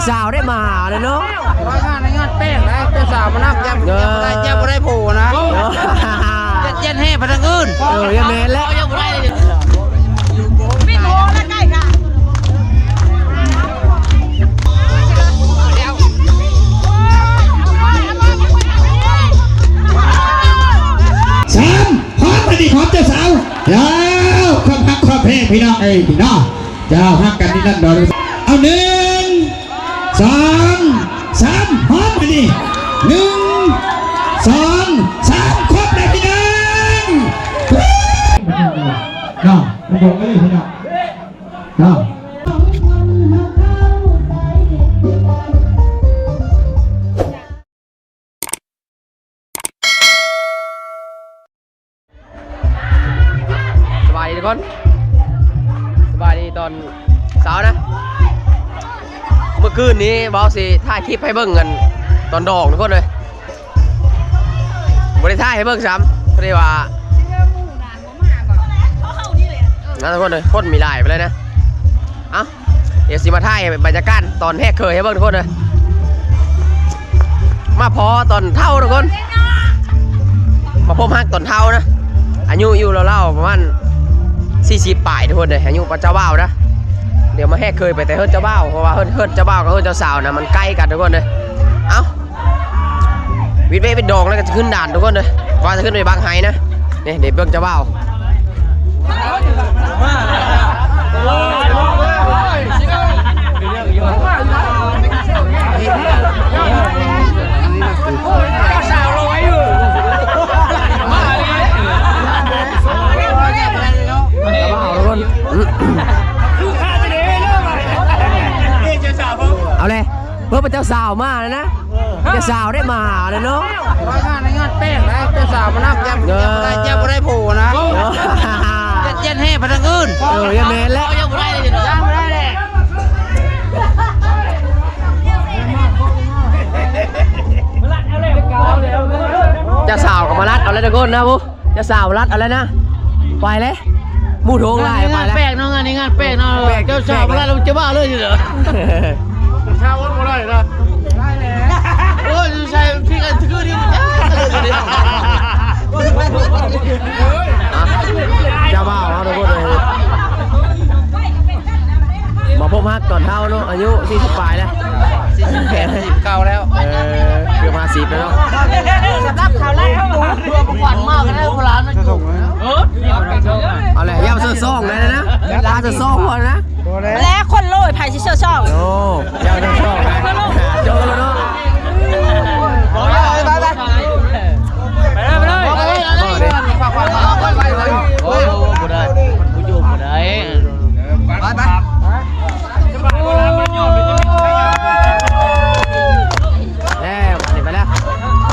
ສາວໄດ້ມາຫາເລີຍເນາະ ມາງານ ໃນງານແປ້ງນະ ເຈົ້າສາວມານຳ ຢ້ານ ເອີ ບໍ່ໄດ້ ຢ້ານບໍ່ໄດ້ໂຜນະ ເອີ ຢ້ານແຫ່ໄປທາງອື່ນ ເອີ ຢ່າແມ່ນແລ້ວ ສາມ ຫອມອັນນີ້ ຫອມເຈົ້າສາວ ເຈົ້າ ຄວາມຮັກຄວາມແພງ ພີ່ນ້ອງເອີຍ ພີ່ນ້ອງ ເຈົ້າ ຮັກກັນນີ້ນັ້ນດອກ ເອົາ ໜຶ່ງ ສອງ ສາມ ຫອມອັນນີ້ ໜຶ່ງ ສອງ ສາມ ຄົບແລ້ວພີ່ນ້ອງ ເນາະ ມັນບໍ່ໄດ້ພີ່ນ້ອງ ເນາະ. ສະບາຍດີທຸກຄົນ ສະບາຍດີຕອນເຊົ້ານະ ເມື່ອຄືນນີ້ເບົາຊິຖ່າຍຄລິບໃຫ້ເບິ່ງ ອັນ ຕອນດອງທຸກຄົນເອີຍ ບໍ່ໄດ້ຖ່າຍໃຫ້ເບິ່ງຊ້ຳ ພໍດີວ່າ ນະທຸກຄົນເອີຍ ຄົນມີຫຼາຍປານໃດນະ ເອົ້າ ດຽວຊິມາຖ່າຍບັນຍາກາດຕອນແຮກເຄີຍໃຫ້ເບິ່ງທຸກຄົນເດີ ມາພໍຕອນເຖົ້າທຸກຄົນ ມາພົບຮັກຕອນເຖົ້ານະ ອາຍຸຢູ່ລາວໆປະມານສີ່ສິບປາຍທຸກຄົນເດີ ອາຍຸປານເຈົ້າບ່າວນະ ດຽວມາແຮກເຄີຍໄປແຕ່ເຮືອນເຈົ້າບ່າວ ເພາະວ່າເຮືອນ ເຮືອນເຈົ້າບ່າວກັບເຮືອນເຈົ້າສາວນະ ມັນໃກ້ກັນທຸກຄົນເດີ ເອົ້າ ວິດເວະວິດດອງແລ້ວກໍຈະຂຶ້ນດ່ານທຸກຄົນເດີ ວ່າຈະຂຶ້ນໄປບັກໄຮນະ ນີ້ເດເບິ່ງເຈົ້າບ່າວ ເອົາເລີຍ ເພິ່ນເປັນເຈົ້າສາວມາແລ້ວນະ ເຈົ້າສາວໄດ້ມາຫາແລ້ວເນາະ ມາງານ ໃນງານແປ້ງນະ ເຈົ້າສາວມານຳ ຢ້ານ ເອີ ບໍ່ໄດ້ ຢ້ານບໍ່ໄດ້ໂຜນະ ເອີ ຢ້ານແຫ່ໄປທາງອື່ນ ເອີ ຢ່າແມ່ນແລ້ວ ຢ້ານບໍ່ໄດ້ເລີຍເນາະ ຢ້ານບໍ່ໄດ້ແຫຼະ ເຈົ້າສາວກໍມາລັດເອົາແລ້ວທຸກຄົນນະ ເຈົ້າສາວລັດເອົາແລ້ວນະ ໄປເລີຍ ໝູ່ໂທງຫຼາຍ ໄປແລ້ວ ງານແປກເນາະ ງານນີ້ງານແປກເນາະ ແປກ ເຈົ້າສາວ ແປກ ລັດແລ້ວເຈົ້າບ່າວເລີຍ ເຈົ້າສາວບໍ່ໄດ້ນະ ໂອ້ຍ ໃສ່ທີ່ກັນຄືນີ້ ອ່ະ ເຈົ້າບ່າວເຮົາທຸກຄົນເອີຍ ມາພົບຮັກຕອນເຖົ້າເນາະ ອາຍຸສີ່ສິບປາຍແລ້ວ ສີ່ສິບແປດ ສີ່ສິບເກົ້າແລ້ວ ເອີ ເກືອບຫ້າສິບແລ້ວເນາະ ສຳລັບເຂົາແລ້ວ ເພື່ອບໍ່ຂວັນມາກກໍໄດ້ໂບລານມາຢູ່ ເອີ ເອົາແຫຼະ ຢ່າເຊີຊ່ອງໄດ້ນະ ຢ່າເຊີຊ່ອງກ່ອນນະ ແລ້ວຄົນໂລຍໃຜຊິເຊີຊ່ອງ ໂອ້ ຢ່າເຊີຊ່ອງນະ ໂຈະແລ້ວເນາະ ໄປ ໄປ ໄປ ໄປ ໄປ ໄປ ໄປ ໂອ້ ບໍ່ໄດ້ ບໍ່ຢູ່ບໍ່ໄດ້ ໄປ ໄປ ແລ້ວ ໄປແລ້ວ ໄປກ່ອນ.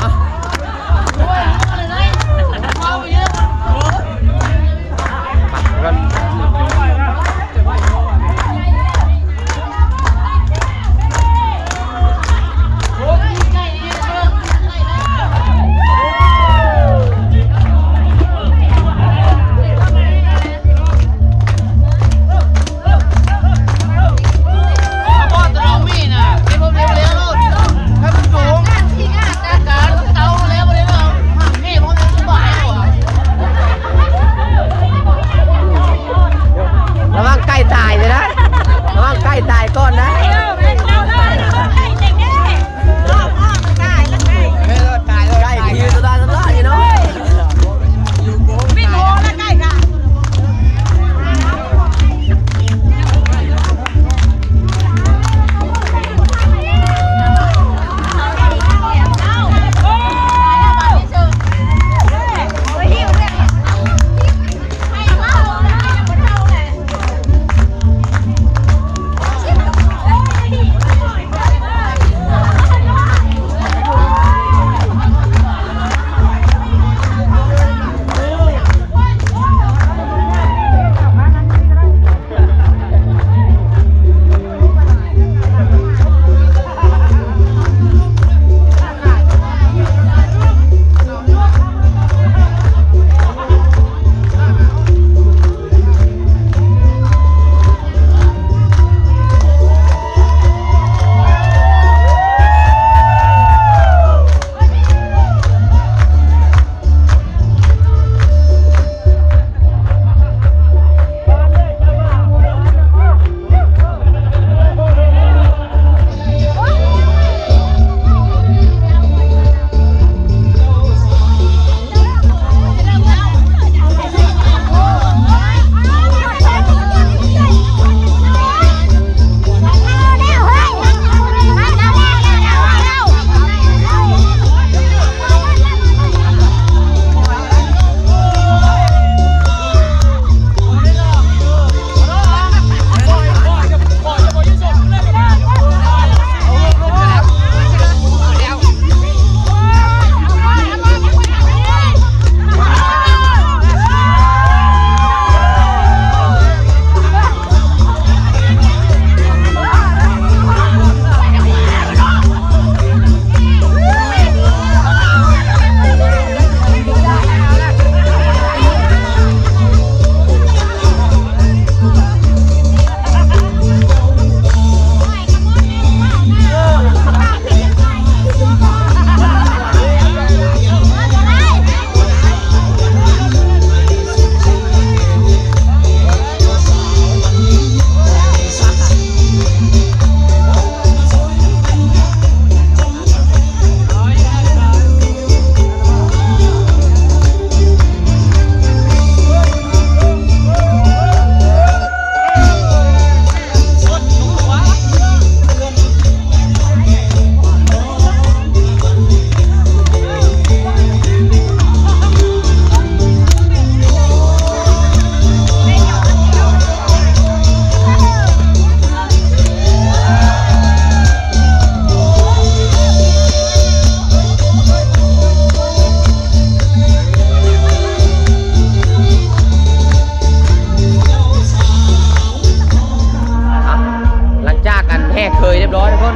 ແຂກເຄີຍຮຽບຮ້ອຍທຸກຄົນ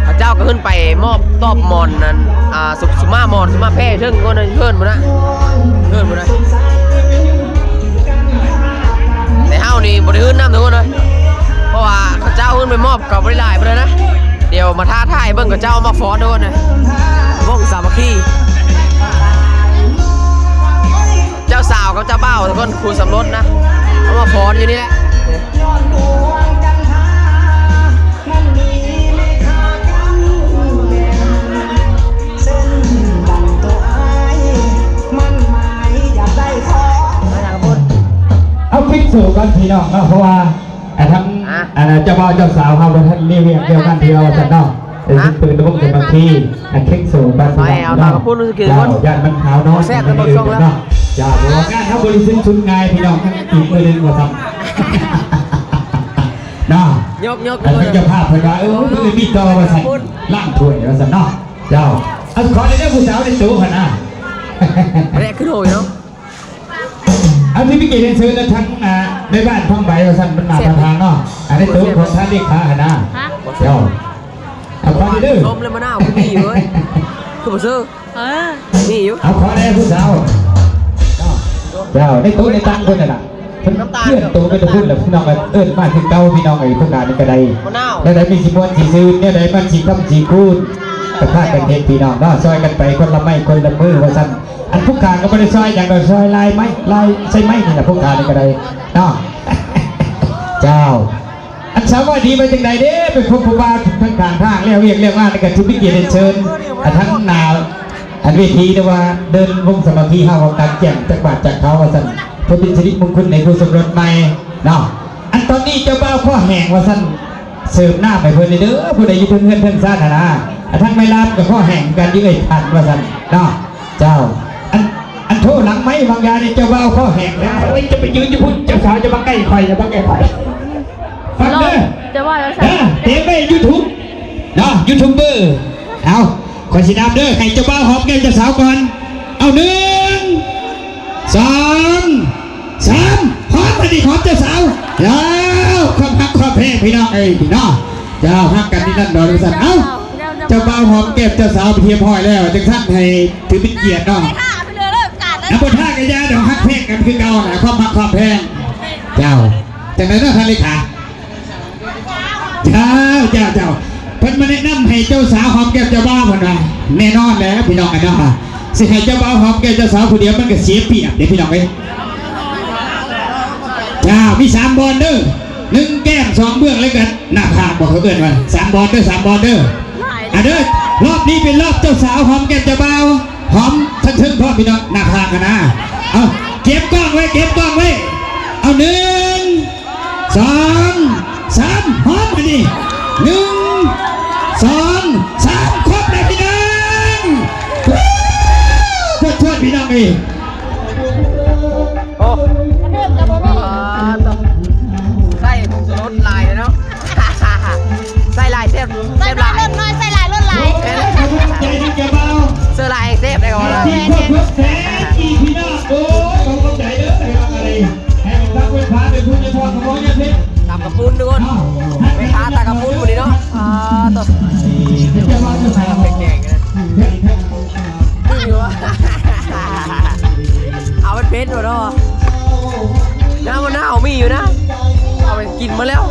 ເຂົາເຈົ້າກໍຂຶ້ນໄປມອບຕອບໝອນນັ້ນ ອ່າ ສຸ ສຸມາໝອນ ສຸມາແພເທິງກ່ອນເພິ່ນພຸ້ນນະ ເພິ່ນພຸ້ນນະ ແຕ່ເຮົານີ້ບໍ່ໄດ້ຮື້ນນຳທຸກຄົນເອີຍ ເພາະວ່າເຂົາເຈົ້າຂຶ້ນໄປມອບກໍບໍ່ໄດ້ຫຼາຍປານໃດນະ ດຽວມາທ້າທາຍເບິ່ງເຂົາເຈົ້າມາຟ້ອນທຸກຄົນນະ ວົງສາມັກຄີ ເຈົ້າສາວກັບເຈົ້າບ່າວທຸກຄົນ ຄູ່ສົມລົດນະ ເອົາມາຟ້ອນຢູ່ນີ້ແຫຼະ. ເອົາຄລິບໂຊກ່ອນພີ່ນ້ອງເນາະ ເພາະວ່າ ອ່າ ທັງ ອ່າ ອັນເຈົ້າບ່າວເຈົ້າສາວເຮົາບໍ່ທັນມີວຽກວຽກງານທີ່ເຮົາວ່າຊັ້ນເນາະ ເປັນປືນວົງສາມັກຄີ ອັນເຄັງໂສບາດສະຫວັງເນາະ ເຈົ້າ ຢ້ານມັນຫາວນອນ ແຊບເນາະ ເຈົ້າ ເພາະວ່າງານເຮົາບໍ່ໄດ້ສິ້ນສຸດງ່າຍພີ່ນ້ອງ ຍັງອີກມື້ໜຶ່ງວ່າຊັ້ນເນາະ ຍົກໆ ອັນເປັນເຈົ້າພາບເພິ່ນວ່າ ເອີ ມື້ອື່ນມີຕໍ່ວ່າຊັ້ນ ລ້າງຖ້ວຍວ່າຊັ້ນເນາະ ເຈົ້າ ອັນຂໍໄດ້ເດີຜູ້ສາວໃນໂຕຫັ້ນນະ ແລກຂຶ້ນໂຫຍເນາະ. ອັນນີ້ມີເກດເຊີນທາງ ອ່າ ໃນບ້ານຝັ່ງໃບວ່າຊັ້ນ ມັນມາປະທານເນາະ ອັນນີ້ໂຕຂອງທ່ານເລຂາຫັ້ນນະ ເຈົ້າ ເອົາໄປເດີ ຊົມແລ້ວມະນາວຄືມີຢູ່ເວີຍ ຄືບໍ່ຊື້ ເອີ ມີຢູ່ ເອົາຂໍແດ່ຜູ້ສາວ ເຈົ້າ ໃນໂຕໃນຕັງເພິ່ນນັ້ນນະ ເພິ່ນເຄື່ອນໂຕໄປແຕ່ພຸ້ນແຫຼະ ພີ່ນ້ອງເອີຍ ເອີ້ນມາຄືເກົ່າ ພີ່ນ້ອງເອີຍ ພວກນັ້ນນີ້ກໍໄດ້ ແນວໃດມີຊິມ່ວນຊິຊື່ນ ແນວໃດມັນຊິຄ້ຳຊິຄູນ ກໍພາກັນເຮັດ ພີ່ນ້ອງເນາະ ຊ່ອຍກັນໄປຄົນລະໄມ້ຄົນລະມືວ່າຊັ້ນ. ອັນຜູ້ຂ້າກໍບໍ່ໄດ້ຊ່ອຍຫຍັງດອກ ຊ່ອຍລາຍໄມ້ ລາຍໃສ່ໄມ້ນີ້ລະ ຜູ້ຂ້ານີ້ກໍໄດ້ເນາະ ເຈົ້າ ອັນສາວນ້ອຍດີວ່າຈັ່ງໃດເດ້ ໄປພົບຜູ້ບ່າວທາງກາງທາງ ແລ້ວວຽກແລ້ວງານ ແລ້ວກໍຖືມີກຽດໄດ້ເຊີນ ອາ ທາງໜ້າ ອັນເວທີ ຫຼືວ່າເດີ່ນວົງສາມັກຄີເຮົາ ຕັກແຈງຈັກບາດຈັກເຂົ້າວ່າຊັ້ນ ເພື່ອເປັນສິລິມົງຄຸນໃນຄູ່ສົມລົດໃໝ່ເນາະ ອັນຕອນນີ້ເຈົ້າບ່າວຄໍແຫ້ງວ່າຊັ້ນ ເສີມນ້ຳໃຫ້ເພິ່ນເດີ ຜູ້ໃດຢູ່ເທິງເຮືອນເທິງຊານຫັ້ນນະ ອາ ທາງໄມ້ລາມກໍຄໍແຫ້ງກັນຢູ່ເອີຍພັນວ່າຊັ້ນເນາະ ເຈົ້າ ອັນ ອັນໂທຫຼັງໄມ້ບາງຢ່າງນີ້ ເຈົ້າບ່າວຄໍແຫ້ງແລ້ວ ໂອ້ຍ ຈະໄປຢືນຢູ່ພຸ້ນ ເຈົ້າສາວຈະມາໃກ້ຂ້ອຍ ຈະມາໃກ້ຂ້ອຍ ຟັງເດີ ເຈົ້າວ່າແລ້ວ ເອີ ເຕຍມໄວ້ຢູທູບເນາະ ຢູທູບເບີ ເອົາ ຂ້ອຍຊິນັບເດີ ໃຫ້ເຈົ້າບ່າວຫອມແກ້ມເຈົ້າສາວກ່ອນ ເອົາ ໜຶ່ງ ສອງ ສາມ ຫອມ ອັນນີ້ຫອມເຈົ້າສາວ ເຈົ້າ ຄວາມຮັກຄວາມແພງພີ່ນ້ອງເອີຍເນາະ ເຈົ້າ ຮັກກັນນີ້ນັ້ນດອກວ່າຊັ້ນ ເອົ້າ ເຈົ້າບ່າວຫອມແກ້ມເຈົ້າສາວໄປຮຽບຮ້ອຍແລ້ວ ຈັ່ງຊັ້ນໃຫ້ຖືເປັນກຽດເນາະ ນຳບໍ່ທ່າກະຢ່າດອກ ຮັກແພງກັນຄືເກົ່ານະ ຄວາມຮັກຄວາມແພງ ເຈົ້າ ຈັ່ງໃດເນາະທ່ານເລຂາ ເຈົ້າ ເຈົ້າ ເຈົ້າ ເພິ່ນມາແນະນຳໃຫ້ເຈົ້າສາວຫອມແກ້ມເຈົ້າບ່າວເພິ່ນວ່າ ແນ່ນອນແລ້ວພີ່ນ້ອງເນາະ ຊິໃຫ້ເຈົ້າບ່າວຫອມແກ້ມເຈົ້າສາວຜູ້ດຽວມັນກໍເສຍປຽບເດ້ພີ່ນ້ອງເອີຍ ເຈົ້າ ມີສາມບ່ອນເດີ ໜຶ່ງແກ້ມ ສອງເບື້ອງ ແລ້ວກໍໜ້າຜາກ ບໍ່ ເຂົາເອີ້ນວ່າສາມບ່ອນເດີ ສາມບ່ອນເດີ ອາ ເດີ ຮອບນີ້ເປັນຮອບເຈົ້າສາວຫອມແກ້ມເຈົ້າບ່າວ ຫອມທັງເທິງພ້ອມພີ່ນ້ອງ ໜ້າຜາກຫັ້ນນະ ເອົາ ເກັບກ້ອງໄວ້ ເກັບກ້ອງໄວ້ ເອົາ ໜຶ່ງ ສອງ ສາມ ຫອມ ອັນນີ້ ໜຶ່ງ ສອງ ສາມ ຄົບແລ້ວພີ່ນ້ອງ ເຊີນ ເຊີນ ພີ່ນ້ອງເອີຍ ໂອ້ ກະເທີບກະບໍ່ມີ ອ່າ ໃສ່ຜົງຊູລົດຫຼາຍເນາະ ໃສ່ຫຼາຍແຊບ ໃສ່ຫຼາຍ ເພີ່ມໜ້ອຍ ໃສ່ຫຼາຍ ລົດຫຼາຍ ແມ່ນ ໃຈທີ່ຈະເບົາ ເສີຫຼາຍແຊບໄດ້ກໍວ່າ ແມ່ນ ແມ່ນ ແມ່ນ ໂອ້ ຂອບໃຈເດີ ພີ່ນ້ອງເອີຍ ໃຫ້ເປັນພາເປັນພຸນໃນພອນຂອງເຮົາເດີ ຕຳກະປຸ້ນທຸກຄົນ ແມ່ຄ້າຕຳກະປຸ້ນມື້ນີ້ເນາະ ອ່າ ໂຕ ແຂກໆ ຄືຢູ່ວ່າ ເອົາເຜັດໆ ບໍ່ເນາະ ນ້ຳມະນາວມີຢູ່ນະ ເອົາໄປກິນມາແລ້ວ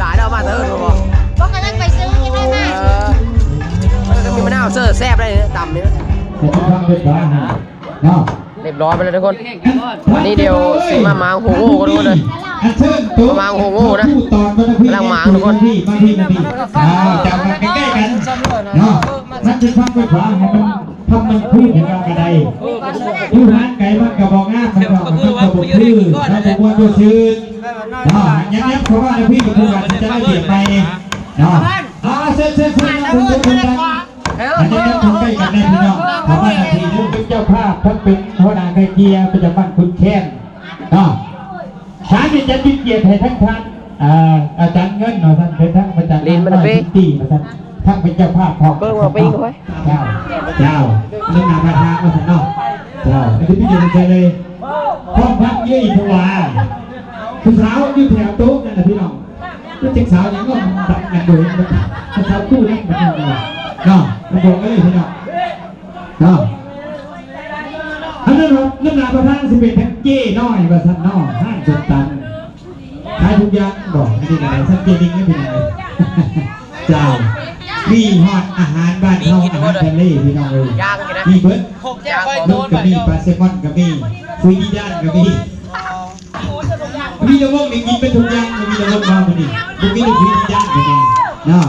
ຕາຍແລ້ວ ມາແຕ່ເຮີດບໍ່ ບໍ່ ກຳລັງໄປຊື້ ຍັງບໍ່ມາ ເອີ ເອີ ມີມະນາວເສີແຊບໄດ໋ ຕຳນີ້ນະ ເນາະ ຮຽບຮ້ອຍໄປແລ້ວທຸກຄົນ ວັນນີ້ດຽວຊິມາມ້າງໂຮງໂອ້ກັນທຸກຄົນເດີ ມ້າງໂຮງໂອ້ນະ ກຳລັງມ້າງທຸກຄົນ ອ່າ ຈັບມາໃກ້ໆກັນເນາະ ມັນຊິຟັງໄຟຟ້າໃຫ້ມັນ ທຳມັນຄືເຮົາກໍໄດ້ ຢູ່ຫ່າງໄກມັນກໍບໍ່ງາມ ມັນກໍ ມັນກໍບໍ່ຄື ມັນບໍ່ມ່ວນບໍ່ຊື່ນເນາະ ຍັບໆເຂົ້າມາໃນພີ້ ເພື່ອວ່າຊິຈະໄດ້ປຽບໃໝ່ເນາະ ອ່າ ເຊີນ ເຊີນ ເຊີນ ເຊີນ ອັນນີ້ເຂົ້າໃກ້ກັນແນ່ພີ່ນ້ອງ ເຂົ້າມາໜ້າທີ່ເດີ ເປັນເຈົ້າພາບ ທັງເປັນຫົວໜ້າໄກ່ເກ່ຍປະຈຳບ້ານຂຸນແຄນເນາະ ສາມນີ້ຈະເປັນກຽດໃຫ້ທັງທ່ານ ອ່າ ອາຈານເງິນເນາະ ທ່ານເປັນທັງອາຈານ ຫຼິ້ນມັນເປັນ ທັງເປັນເຈົ້າພາບຂອງ ເບິ່ງວ່າເປັນ ເຈົ້າ ເຈົ້າ ເລື່ອງໜ້າປະທານວ່າຊັ້ນເນາະ ເຈົ້າ ອັນນີ້ເປັນກຽດໃຫ້ເລີຍ ພ້ອມທັງເອື້ອຍອີ່ທະວາ ຜູ້ສາວຢູ່ແຖວໂຕະນັ້ນລະພີ່ນ້ອງ ເປັນຈັກສາວຫຍັງເນາະ ບັກນັ້ນບໍ່ເຫັນ ສາວຕູ້ນັ້ນບັກນັ້ນເນາະ ເນາະ ບອກເລີຍພີ່ນ້ອງເນາະ. ອັນນັ້ນເນາະ ນ້ຳໜ້າປະທາງຊິເປັນທັງເຈ້ນ້ອຍວ່າຊັ້ນເນາະ ຮ້ານສົ້ມຕຳ ຂາຍທຸກຢ່າງບໍ່ ອັນນີ້ກໍໄດ້ສັງເກດດີເດ້ພີ່ນ້ອງເອີຍ ເຈົ້າ ມີຮອດອາຫານບ້ານເຮົາ ອາຫານທະເລພີ່ນ້ອງເອີຍ ມີເບິດ ນົກກໍມີ ປາແຊມອນກໍມີ ຟຣີດີດານກໍມີ ມີແຕ່ວົງນີ້ກິນເບິດທຸກຢ່າງ ບໍ່ມີແຕ່ວົງເຮົາມື້ນີ້ ບໍ່ມີແຕ່ຟຣີດີດານພີ່ນ້ອງເນາະ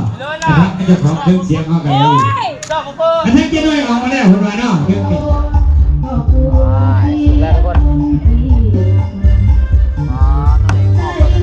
ກະທັກເຈົ້າຂອງເຄື່ອງສຽງເຮົາກໍໄດ້ ອັນນັ້ນເຈ້ນ້ອຍອອກມາແລ້ວເພິ່ນວ່າເນາະ ເລື່ອງນີ້ ອ່າ ສຸກແລ້ວທຸກຄົນ ອ່າ ຕອນນີ້ອອກມາແລ້ວ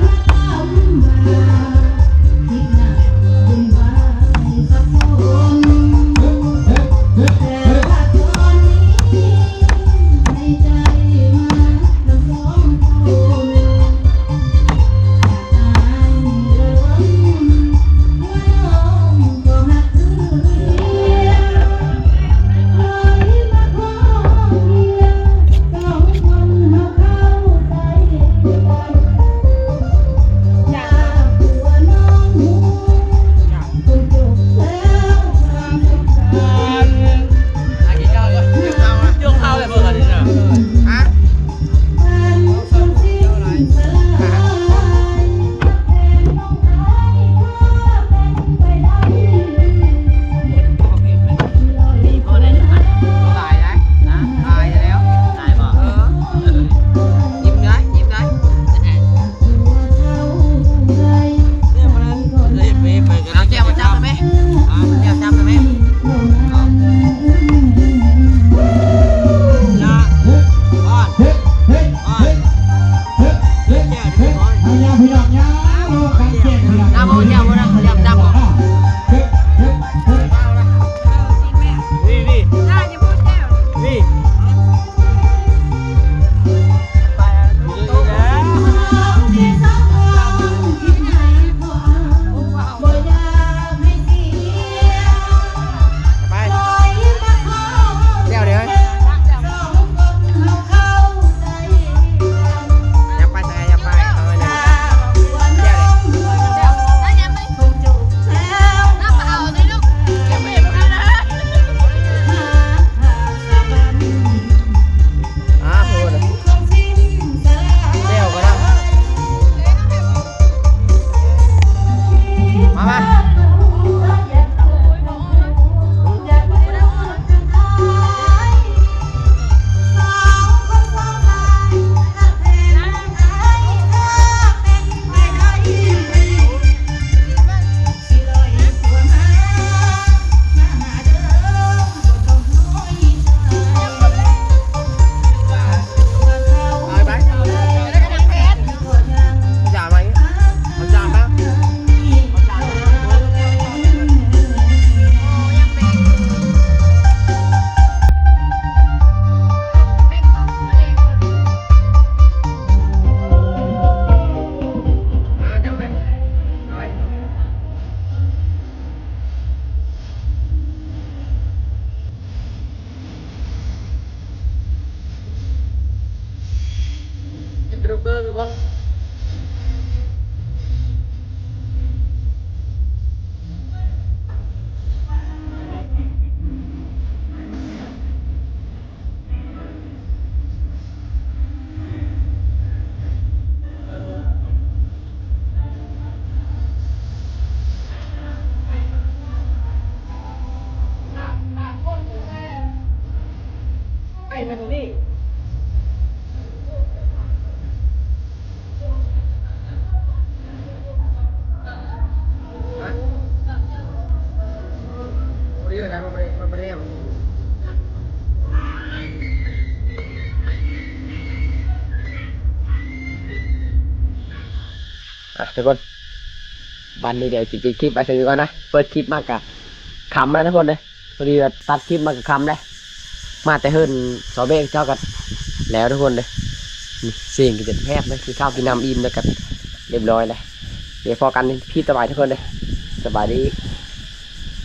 ເອົາແຈ່ວມາຈັບໄດ້ໄໝ? ເອົາແຈ່ວຈັບໄດ້ໄໝ? ອ່ະ ທຸກຄົນ ບັດນີ້ດຽວຊິປິດຄລິບໄວ້ສ່ຳນີ້ກ່ອນນະ ເປີດຄລິບມາກະຄ່ຳແລ້ວທຸກຄົນເດີ ພໍດີວ່າຕັດຄລິບມາກະຄ່ຳແລ້ວ ມາແຕ່ເຮືອນຊາວເບ້ເຂົາເຈົ້າກະແລ້ວທຸກຄົນເດີ ນີ້ ສຽງກະຈະແຮບເລີຍ ກິນເຂົ້າກິນນ້ຳອີ່ມແລ້ວກະລຽບຮ້ອຍແລ້ວ ດຽວພໍ້ກັນຄລິບຕໍ່ໄປທຸກຄົນເດີ ສະບາຍດີ.